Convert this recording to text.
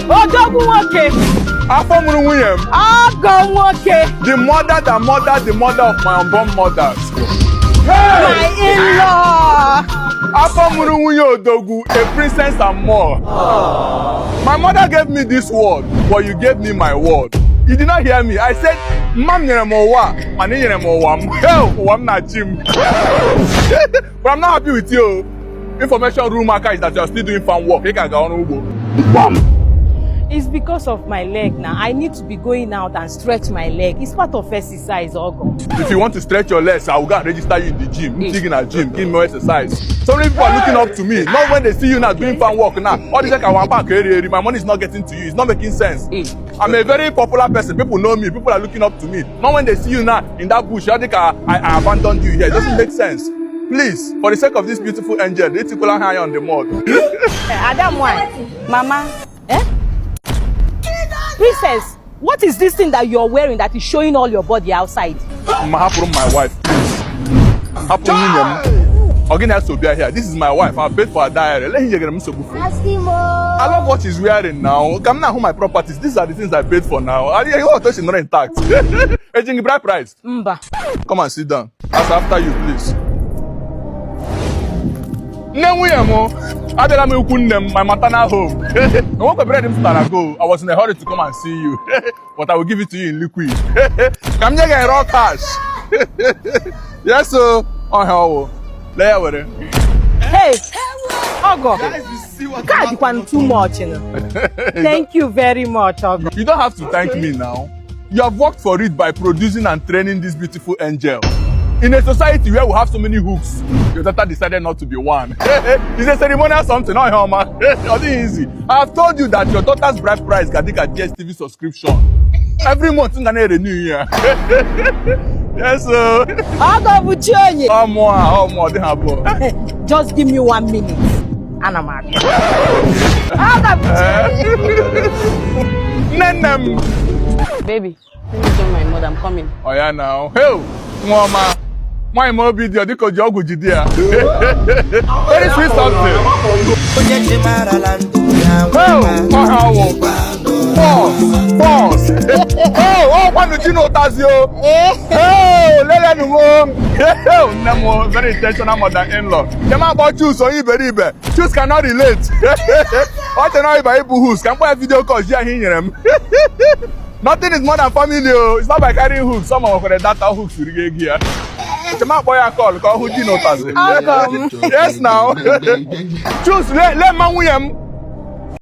Odogwu nwoke. Afọ mụrụ nwunye m. Ọgọ nwoke. The mother that mother the mother of my unborn mothers. My in-law. Afọ mụrụ nwunye odogwu, a princess and more. My mother gave me this word, but you gave me my word. You did not hear me. I said, mma m nyere m ụwa, mana ị nyere m ụwa m. Hell, ụwa m na-achị m. But I'm not happy with you. Information room aka is that you are still doing farm work. Ị ka ga ọrụ ugbo. It's because of my leg now. I need to be going out and stretch my leg. It's part of exercise, Ogo. If you want to stretch your legs, I will go and register you in the gym. M gị na gym, give me more exercise. So many people are looking up to me. Not when they see you now doing farm work now. All this like our back eri eri. My money is not getting to you. It's not making sense. I'm a very popular person. People know me. People are looking up to me. Not when they see you now in that bush. I think I abandoned you here. It doesn't make sense. Please, for the sake of this beautiful angel, etikwala ha anya on the mud. Adam, why? Mama. Eh? Princess, what is this thing that you're wearing that is showing all your body outside? Ma hapụrụ m my wife, please. Hapụ nwunye m. Ọ gị na-eso bịa here. This is my wife. I paid for her diary. Let him m nsogbu for. I love what she's wearing now. Ka m na-ahụ my properties. These are the things I paid for now. I what she's not intact. Eji gị bride price. Mba. Come and sit down. As after you, please. Nne nwunye m, abịala m ikwu nne m, my maternal home. Enwekwa bread m zụtara go. I was in a hurry to come and see you. But I will give it to you in liquid. Ka m nye gị raw cash. Yes, o. Ọhịa ọwụ. Lee ya were. Hey, Ogo. Nke a dịkwanụ too much. No? Thank you very much, Ogo. You don't have to thank me now. You have worked for it by producing and training this beautiful angel. In a society where we have so many hooks, your daughter decided not to be one. It's a ceremonial something, not Homa. Not easy. I have told you that your daughter's bride price ga dịka DSTV subscription. Every month, m ga na-renew ya. Yes, sir. Ọgọ bụ chi onye. Ọmụ a, ọmụ ọ dị ha abụọ. Just give me one minute. Ana m abịa. Ọgọ bụ chi onye. Nne nne m. Baby, let me join my mother. I'm coming. Ọ ya na hey, nwa ọma. Nwaanyị m obi dị ọ dịka o ji ọgwụ jide ya. Very sweet something. Onye chimarala ndụ ya. Hey, ọha ọwụ. Pause, pause. Oh, oh, kwanụ ji na ụtazi o. Hey, lelenụ m o. Hey, nne m o, very intentional mother-in-law. Jem akpọ Chus onye iberibe. Chus cannot relate. Ọ chere na ịba ibu hooks ka m kpọ ya video call ji ahụ i nyere m. Nothing is more than family o. It's not by carrying hooks. Some nwekwara data hooks riri ego ya. Chem akpọ ya call ka ọ hụ ji na ụtazi. Ọgọ m. Yes now. Chus, lee lee mma nwunye m.